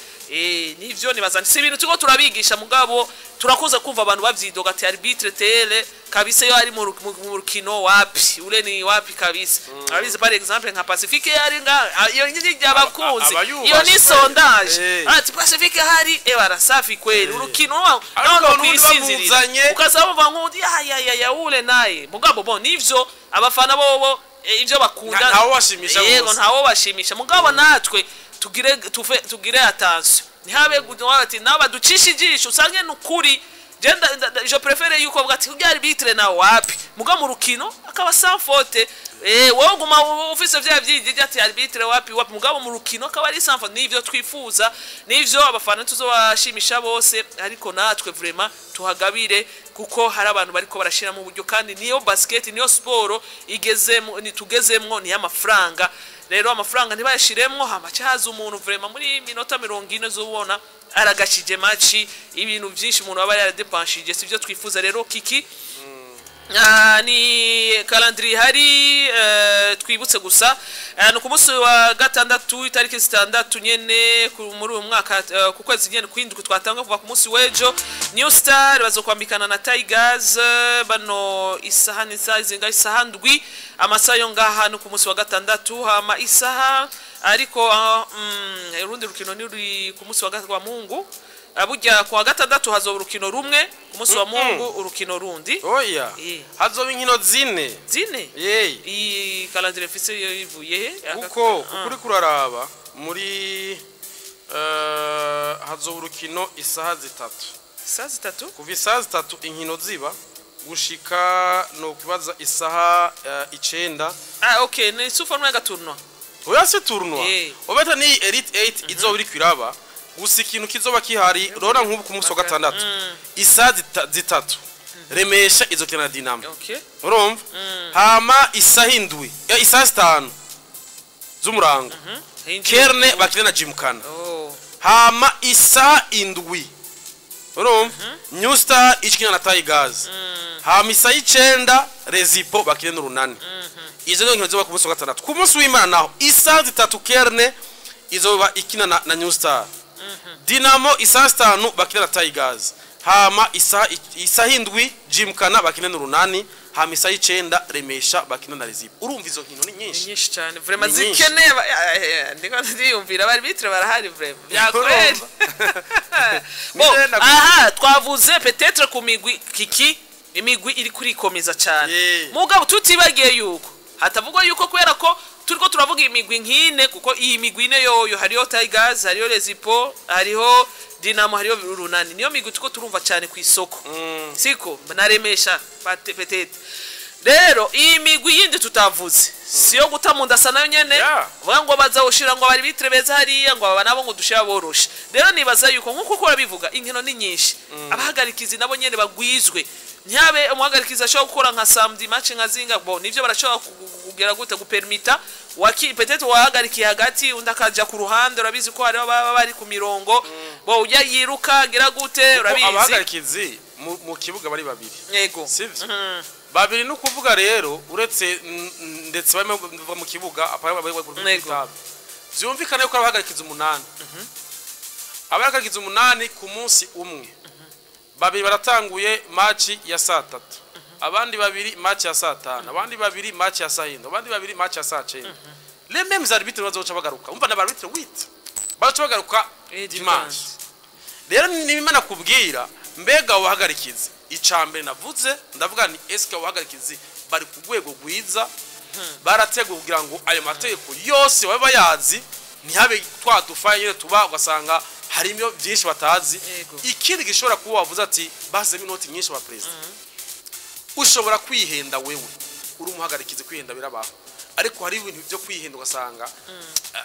Nivyo nibaza si ibintu turiko turabigisha, mugabo turakuze kumva abantu bavyidoga ati arbitre tel kabisa yo ari mu rukino wapi, ule ni wapi kabisa. Abizi par exemple nka Pacifique yari nga iyo nyinyi y'abakunzi, Abayubashe. iyo ni sondage. Ati Pacifique hari barasafi kweli urukino Ariko no n'ubundi kwisinzirira bamuzanye. Ukaza wumva nk'undi ya ya ya ya ule naye. Mugabo bon, nivyo abafana bobo ivyo bakunda. Ntawo bashimisha Yego. bose. Ntawo bashimisha, mugabo natwe tugire tufe tugire attention, ntihabe ati nabo baducisha ijisho usange nukuri. Je je préfère yuko avuga ati urya arbitre na wapi, muga mu rukino akaba sans faute. Wowe guma ufise vya vyigije ati arbitre wapi wapi, mugabo mu rukino akaba ari sans faute. Nivyo twifuza, nivyo abafana tuzobashimisha bose, ariko natwe vraiment tuhagabire, kuko hari abantu bariko barashiramo uburyo, kandi niyo basket, niyo sport igezemo nitugezemwo ni amafaranga. Rero amafaranga ntibayashiremwo hama haza umuntu vraiment muri minota 40 zubona aragashije match, ibintu byinshi umuntu aba yaradepanshije. Sivyo twifuza. Rero kiki ni calendrier hari twibutse gusa ni ku munsi wa gatandatu itariki 6 nyene muri uyu mwaka ku kwezi nyene kwindwi twatanga kuva ku munsi w'ejo, New Star bazokwambikana na Tigers bano isaha ni isaha zinga isaha 7 amasaha yo ngaha, no ku munsi wa gatandatu. Hama isaha ariko urundi rukino ni ruri ku munsi wa Mungu. Burya ku wa gatandatu hazoba urukino rumwe, ku munsi wa Mungu urukino rundi. Oya. Hazoba inkino zine. Zine. Yeee. Iyi calendrier mfise yo ivuye he? Kuko uri kuraraba muri hazoba urukino isaha 3. Isaha 3. Kuva isaha 3 inkino ziba gushika no kubaza isaha 9. Ah, okay, ni sous forme ya tournoi. Oya, si tournoi. Obeta ni Elite 8 izoba iri kwiraba gusa. Ikintu kizoba kihari rora nk'ubu ku munsi wa gatandatu, isaha 3, Remesha izokina na Dinamo. Urumva, hama isaha 7, isaha 5 z'umurango, Kerne bakina na Jimkana. Hama isaha 7, urumva, New Star ikina na Tigers. Hama isaha 9, Rezipo bakina n'Urunani. Izo nizo nkino ziba ku munsi wa gatandatu. Ku munsi w'Imana naho, isaha 3, Kerne izoba ikina na New Star. Dinamo isaha 5 bakina na Tigers. Hama isaha 7, Jimkana bakina n'Urunani. Hama isaha 9, Remesha bakina na Rezipo. Urumva izo nkino ni Ni nyinshi. Nyinshi cyane vraiment. Ni nyinshi. Zikeneye ndiko ndiyumvira bari bitre barahari vraiment byakweri. Bon, aha twavuze peut-être ku migwi kiki, imigwi iri kurikomeza cyane. Mugabo tutibagiye yuko hatavugwa yuko kubera ko turiko turavuga imigwi nkine, kuko iyi migwi ine yoyo hariho Tigers, hariho Rezipo, hariho Dinamo, hariho Urunani, niyo migwi turiko turumva cyane ku isoko, siko naremesha peut-être. Rero iyi migwi yindi tutavuze siyo guta mu ndasa nayo nyene. Vuga ngo bazawushira ngo bari bitre beza hariya, ngo aba nabo ngo dushira boroshe. Rero nibaza yuko nkuko ukora bivuga, inkino ni nyinshi, abahagarikizi nabo nyene bagwizwe. Ntihabe umuhagarikizi ashobora gukora nka samedi match nka zinga. Bon, nivyo barashobora kugera gute gupermita waki peut-être wahagarikiye hagati, undi akaja ku ruhande. Urabizi ko hariho baba bari ku mirongo bo ujya yiruka gira gute, urabizi. Abahagarikizi mu kibuga bari babiri. Sivyo? Babiri ni ukuvuga rero uretse ndetse barimo bava mu kibuga apara bari kuri table, vyumvikana yuko abahagarikizi 8, abahagarikizi 8 ku munsi umwe. Babiri baratanguye match ya saa 3, abandi babiri match ya saa 5, abandi babiri match ya saa 7, abandi babiri match ya saa 9. Les mêmes arbitres bazoca bagaruka. Umva, n'aba arbitre 8 bazoca bagaruka dimanche. Rero nibimana kubwira, mbega wahagarikizi, icambere navuze ndavuga ni eske wahagarikizi bari ku rwego rwiza, barateguye kugira ngo ayo mategeko yose babe bayazi, ntihabe twa dufaye nyine tuba ugasanga harimo byinshi batazi. Ikindi gishobora kuba wavuze ati basizemo inoti nyinshi wa perezida, ushobora kwihenda wewe uri umuhagarikizi. Kwihenda birabaho, ariko hari ibintu byo kwihenda ugasanga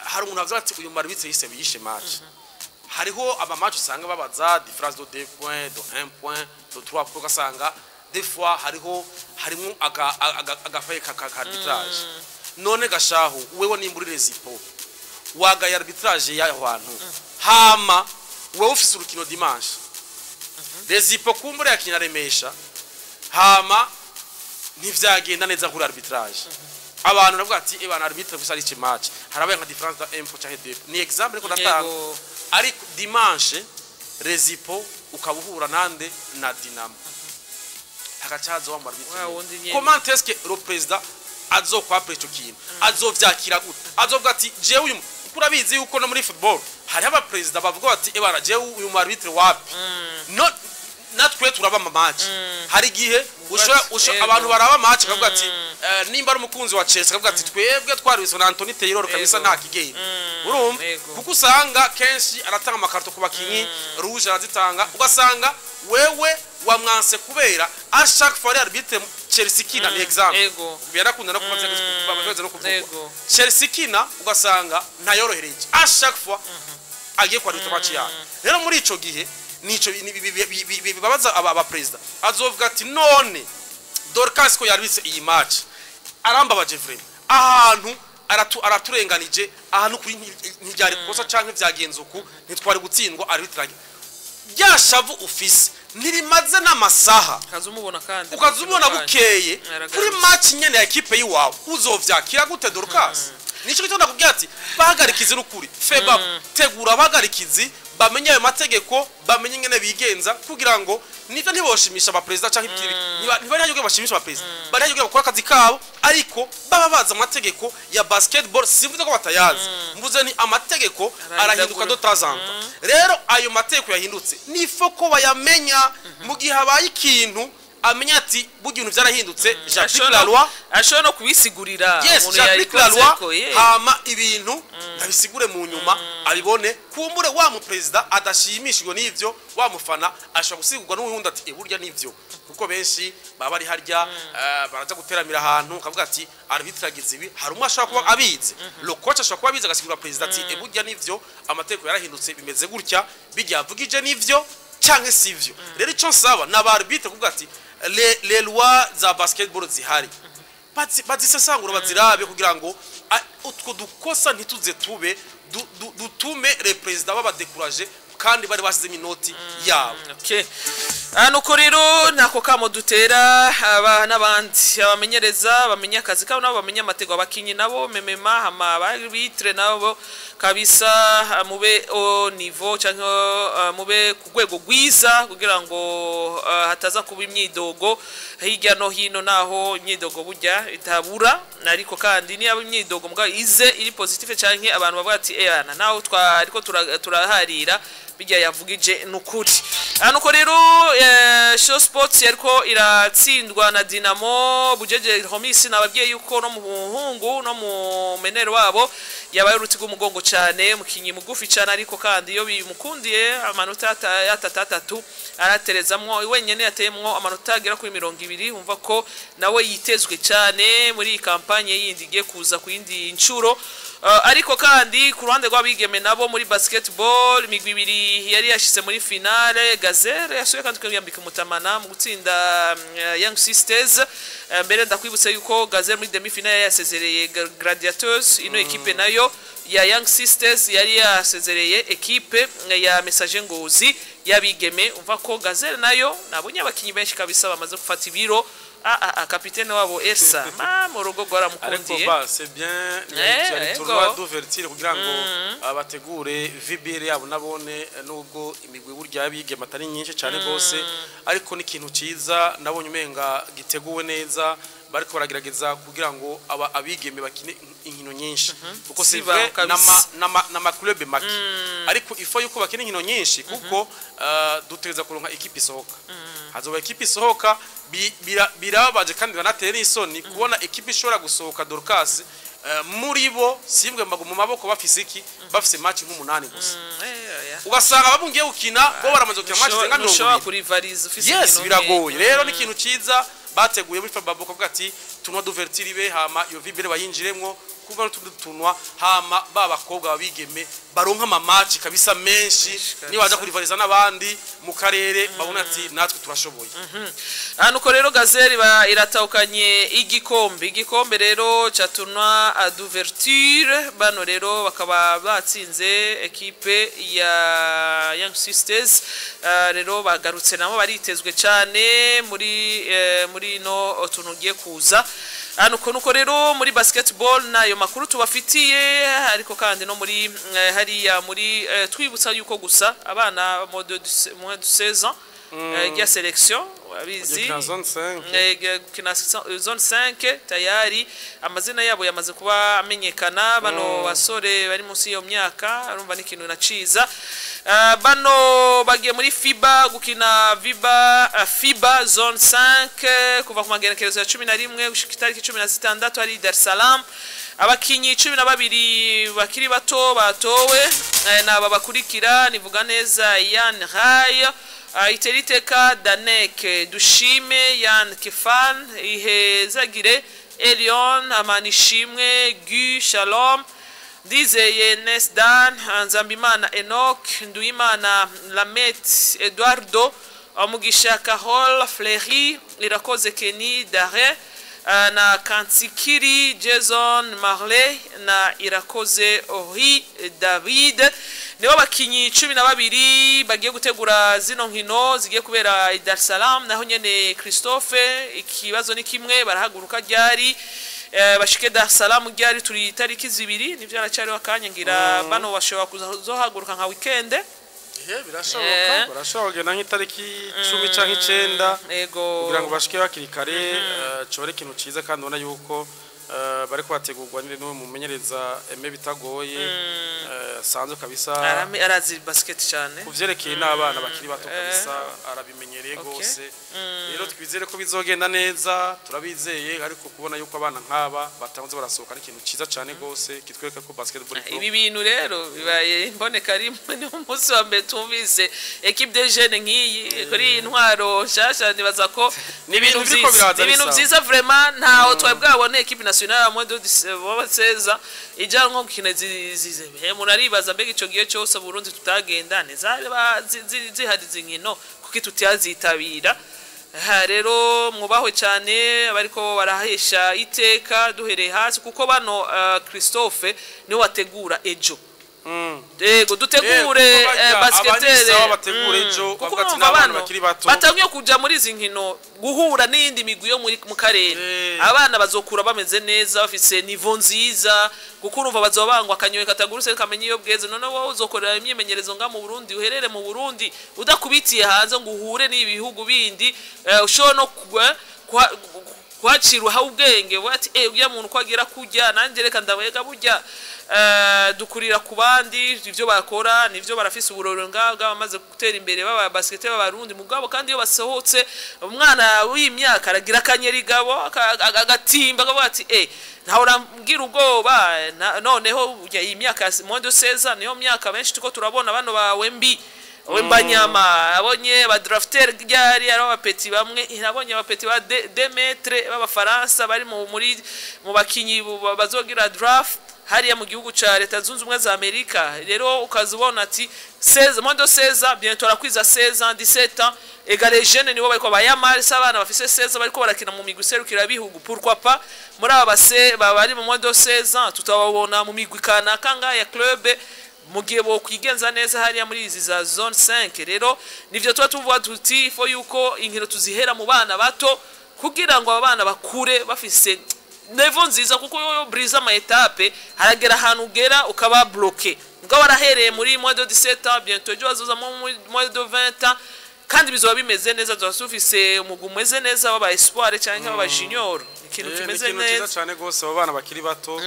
hari umuntu avuze ati uyu marubitse yise yishe match. Hariho ama match usanga babaza différence de 2 points, de 1 point, de 3 points, ugasanga des fois hariho harimo agafaye ka arbitrage. None gashahu wewe nimba uri Rezipo wagaye arbitrage y'aho hantu, hama wewe ufise urukino dimanche, Rezipo kumbura yakina Remesha, hama ntivyagenda neza kuri arbitrage, abantu navuga ati ebana arbitre gusa ari match harabaye nka différence de 1 point canke 2, ni exemple ko ndatanga. Ariko dimanche Rezipo ukaba uhura nande? Na Dinamo, hagacaza wa arbitre. Wa wundi nyene. Comment est-ce que le président azokwapra ico kintu, azovyakira gute? Azovuga ati jewe uyu, kuko urabizi yuko no muri football hariho abaperezida bavuga bati ebana jewe uyu mu arbitre wapi. No natwe turaba ama match, hari igihe ushobora abantu baraba match akavuga ati nimba ari umukunzi wa Chelsea akavuga ati twebwe twaribiswe na Anthony Taylor kabisa, nta kigenda. Urumva, kuko usanga kenshi aratanga amakarto ku bakinyi, rouge arazitanga, ugasanga wewe wamwanse kubera à chaque fois ari arbitre Chelsea kina, ni exemple. Birakunda no kuba no kuvugwa. Chelsea kina ugasanga ntayorohereje à chaque fois agiye kwa arbitre match yayo. Rero muri ico gihe nico bibabaza aba president, azovuga ati none Dorcas ko yarbitse iyi match arambabaje vraiment, ahantu araturenganije, ahantu kuri ntibyari kosa canke vyagenze uku, ntitwari gutsindwa, arbitrage ryashavu ufise ntirimaze n'amasaha. Ukaza umubona kandi. Ukaza umubona bukeye Yaragarutse. kuri match nyene ya ekipe yiwawe, uzovyakira gute Dorcas? Nico gituma ndakubwira ati bahagarikizi n'ukuri FEBABU tegura abahagarikizi bamenye ayo mategeko, bamenye ingene bigenza, kugira ngo nivyo ntiboshimisha abaperezida canke ibiki, ntibari hayo bashimisha abaperezida, bari hayo bakora akazi kabo, ariko baba bazi amategeko ya basketball. Simvuze ko batayazi, mvuze ni amategeko arahinduka de temps en temps. Rero ayo mategeko yahindutse nifo ko bayamenya mu gihe habaye ikintu. Amenye ati burya ibintu vyarahindutse, j'applique la loi. Ashobora no kubisigurira Yes, umuntu j'applique la loi. yayikozeko, ye. Hama ibintu ndabisigure mu nyuma, abibone. Kumbure wa mu president adashimishijwe n'ivyo, wa mufana ashobora gusigurwa n'uwundi ati: "Eh, burya nivyo." Kuko benshi baba bari harya, baraza guteramira ahantu, kavuga ati arbitre agize ibi. Hari umwe ashobora kuba abizi, le coach ashobora kuba abizi, agasigurira president ati: "Eh, burya nivyo, amategeko yarahindutse, bimeze gutya, bijya avugije nivyo canke sivyo." Rero ico nsaba na ba arbitre kuvuga ati les lois za basketball zihari, bazisesangura, bazirabe, kugira ngo utwo dukosa ntituze tube dutume les présidents baba découragés kandi bari basizemo inoti yabo. Okay. Nuko rero ntako kamo dutera aba n'abandi abamenyereza bamenye akazi kabo, nabo bamenye amategeko, abakinyi nabo memema, hama ba arbitre nabo kabisa, mube au niveau canke mube ku rwego rwiza, kugira ngo hataza kuba imyidogo hirya no hino. Naho imyidogo burya itabura, ariko kandi niba imyidogo mugabo ize iri positive, canke abantu bavuga ati: "Eh, ana naho twariko turaharira, bijya yavugije nukuri." Nuko rero Show Sports yariko iratsindwa na Dinamo Bujeje Homisi. Nababwiye yuko no muhungu no mu menero wabo yabaye uruti rw'umugongo cyane, mukinyi mugufi cyane, ariko kandi iyo bimukundiye amanota atatu atatu araterezamwo wenyene, yateyemwo amanota agera kuri 20. Umva ko nawe yitezwe cyane muri iyi campagne yindi igiye kuza ku yindi nshuro. Ariko kandi ku ruhande rw'abigeme nabo muri basketball, imigwi ibiri yari yashize muri finale. Gazelle yasuye kandi kwiyambika umutamana mu gutsinda Young Sisters. Mbere ndakwibutsa yuko Gazelle muri demi finale yari yasezereye Gladiators. Ino equipe nayo ya Young Sisters yari yasezereye equipe ya Messager Ngozi y'abigeme. Umva ko Gazelle nayo nabonye abakinyi benshi kabisa bamaze gufata ibiro. Kapitene wabo Elsa ma mu rugo Ariko rwaramukundiye. Ba c'est bien, yari tournoi d'ouverture kugira ngo bategure VBL yabo nabone, nubwo imigwi burya y'abigeme atari nyinshi cyane gose, ariko ni ikintu ciza nabonye umenga giteguwe neza, bariko baragerageza kugira ngo aba abigeme bakine inkino nyinshi, kuko c'est Siba, vrai kabisa. nama club make, ariko ifo yuko bakina inkino nyinshi, kuko dutegereza kuronka équipe isohoka, hazoba équipe isohoka. Birababaje kandi biranatera n'isoni kubona équipe ishobora gusohoka, Dorcas, muri bo simbwe mu maboko bafise iki, bafise match nk'umunani gusa. Oya. Ugasanga babungiye gukina bo baramaze gukina match zirenga mirongo Ntushobora ibiri. kurivariza ufise Yes, inkino biragoye. nke. Rero ni ikintu ciza bateguye muri Fababo, kuvuga ati tournoi d'ouverture ibe, hama iyo VBL bayinjiremwo kuva n'utundi tunwa, hama ba bakobwa babigeme baronka ama match kabisa menshi. Menshi. Nibaza kurivariza n'abandi mu karere, babona ati natwe turashoboye. Nuko rero Gazelle ba iratahukanye igikombe rero ca tournoi d'ouverture. Bano rero bakaba batsinze ekipe ya Young Sisters. Rero bagarutse nabo baritezwe cyane muri no tuntu ugiye kuza. Nuko rero muri basketball nayo makuru tubafitiye, ariko kandi no muri hariya muri twibutsa yuko gusa abana moins de 16 ans ya sélection abizi Gukina zone 5. Gukina zone 5, tayari amazina yabo yamaze kuba amenyekana. Bano basore bari munsi y'iyo myaka, urumva ni ikintu naciza. Bano bagiye muri FIBA gukina VIBA, FIBA zone 5, kuva ku magenekerezo ya 11 gushika itariki 16 ari Dar es Salaam. Abakinyi 12 bakiri bato batowe naba bakurikira: nivuga neza Yan Ray, Iteriteka Danek, Dushime Yan Kefan, Ihezagire Elion, Amanishimwe Gu Shalom, Ndizeye Nesdan, Nzambimana Enoch, Nduimana Lamet Eduardo, Mugisha Carol Fleury, Irakoze Kenny Dare na Kansikiri Jason Marley na Irakoze Ori David. Nibo bakinyi 12 bagiye gutegura zino nkino zigiye kubera i Dar es Salaam. Naho nyene Christophe, ikibazo ni kimwe: barahaguruka ryari, bashike Dar es Salaam ryari? Turi itariki 2, nivyo, aracyariho akanya ngira bano bashobora kuzohaguruka nka weekend. Birashoboka. Barashobora kugenda nk'itariki 10 canke 9 kugira ngo bashike hakiri kare. Coba ari ikintu ciza kandi ubona yuko Bariko bategurwa nyine n'uwo mumenyereza Aime Bitagoye, sanzwe kabisa. Arazi basket cyane. Ku vyerekeye n'abana bakiri bato kabisa arabimenyereye gose. Rero twizere ko bizogenda neza, turabizeye, ariko kubona yuko abana nk'aba batanze barasohoka ni ikintu ciza cane gose kitwereka ko basketball pro. Ibi bintu rero bibaye imboneka rimwe, ni umunsi wa mbere tumvise équipe de jeunes nk'iyi kuri iyi ntwaro nshasha. Nibaza ko Ni ibintu biriko vyiza. biraza Ni ibintu bisaba. vyiza vraiment. Ntaho twari bwabone équipe nationale ya moins de 16 ija nko gukina umuntu aribaza mbega ico gihe cyose Burundi tutagenda ntizari zihari izi nkino, kuki tutazitabira? Aha rero mwubahwe cyane bariko barahesha iteka duhereye hasi, kuko bano Christophe niwe wategura ejo. Yego, dutegure Kuko barya basketere. Abanyisawa bategura ejo, Kuko bavuga ati urumva n'abana bano bakiri bato. batangiye kuja muri izi nkino guhura n'iyindi migwi yo muri mu karere. Abana bazokura bameze neza, bafise niveau nziza, kuko urumva bazoba bangwa akanyoye katagurutse kamenya iyo bweze. None wowe uzokorera imyimenyerezo nga mu Burundi, uherere mu Burundi, udakubitiye hanze ngo uhure n'ibihugu bindi, ushobora no kuhacira uhawe ubwenge ati uriya muntu ko agira kurya, nanjye reka ndabega burya. Dukurira ku bandi ivyo bakora nivyo barafise uburorero ngaho bamaze gutera imbere baba basket b'abarundi mugabo. Kandi iyo basohotse, umwana w'imyaka aragira akanyeri gabo agatimba akavuga ati ntawe urambwira ubwoba. Noneho burya iyi myaka ya moins de 16 ans niyo myaka benshi tuko turabona bano ba Wemby, Wembanyama, abonye ba drafter ryari ari abapeti bamwe, nabonye abapeti ba 2 mètres b'abafaransa bari mu muri mu bakinyi bazogira draft hariya mu gihugu ca Leta Zunze Ubumwe za Amerika. Rero ukazubona ati 16, moins de 16 ans, bientôt arakwiza 16 ans, 17 ans. Ega les jeunes nibo bariko bayamari abana bafise 16 bariko barakina mu migwi serukira bihugu. Pourquoi pas muri aba base bari mu moins de 16 ans tutababona mu migwi kanaka ngaya ya club, mu gihe bokwigenza neza hariya muri izi za zone 5? Rero nivyo tuba tuvuga tuti faut yuko inkino tuzihera mu bana bato kugira ngo aba bana bakure bafise niveau nziza, kuko yo briza ama étapes haragera ahantu ugera ukaba bloqué. Ubwo warahereye muri moins de 17 ans, bientôt ejo bazoza mu moins de 20 ans, kandi bizoba bimeze neza, tuba dufise umugwi umeze neza w'aba espoir cyangwa w'aba junior, ikintu Ni kimeze ikintu cyiza neza. cyane rwose abo bana bakiri bato.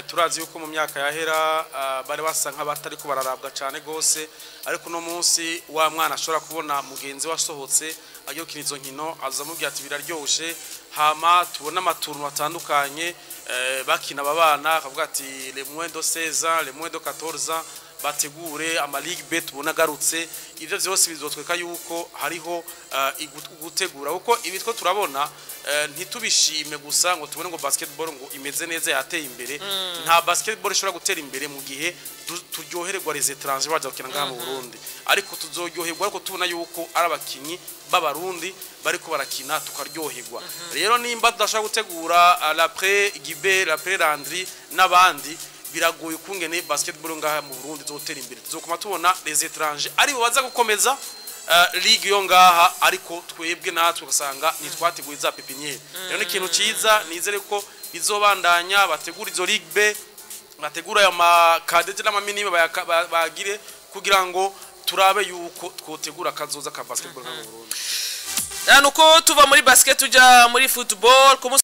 Turazi yuko mu myaka yahera bari basa nk'abatariko bararabwa cyane rwose, ariko uno munsi wa mwana ashobora kubona mugenzi we asohotse agiye gukina izo nkino, aza amubwira ati biraryoshe. Hama tubona ama tournois atandukanye bakina aba bana, akavuga ati les moins de 16 ans, les moins de 14 ans, bategure ama ligue B tubona agarutse. Ivyo vyose bizotweka yuko hariho gutegura, kuko ibi two turabona ntitubishime gusa ngo tubone ngo basketball ngo imeze neza, yateye imbere. Nta basketball ishobora gutera imbere mu gihe turyohererwa les étrangers baza gukina ngaha mu Burundi, ariko tuzoryoherwa ariko tubona yuko ari abakinyi b'abarundi bariko barakina tukaryoherwa. Rero nimba tudashobora gutegura l'après Guibert, l'après Landry n'abandi, biragoye ukungene basketball ngaha mu Burundi izotera imbere. Tuzokoma tubona les étrangers aribo baza gukomeza ligue yo ngaha, ariko twebwe natwe ugasanga ntitwateguye za pépinière. Rero ni ikintu ciza, nizere ko bizobandanya bategura izo ligue B, bategura ayo ma cadets n'ama minimes bagire kugira ngo turabe yuko twotegura akazoza ka basketball ngaha mu Burundi. Nuko tuva muri basket tuja muri football ku munsi.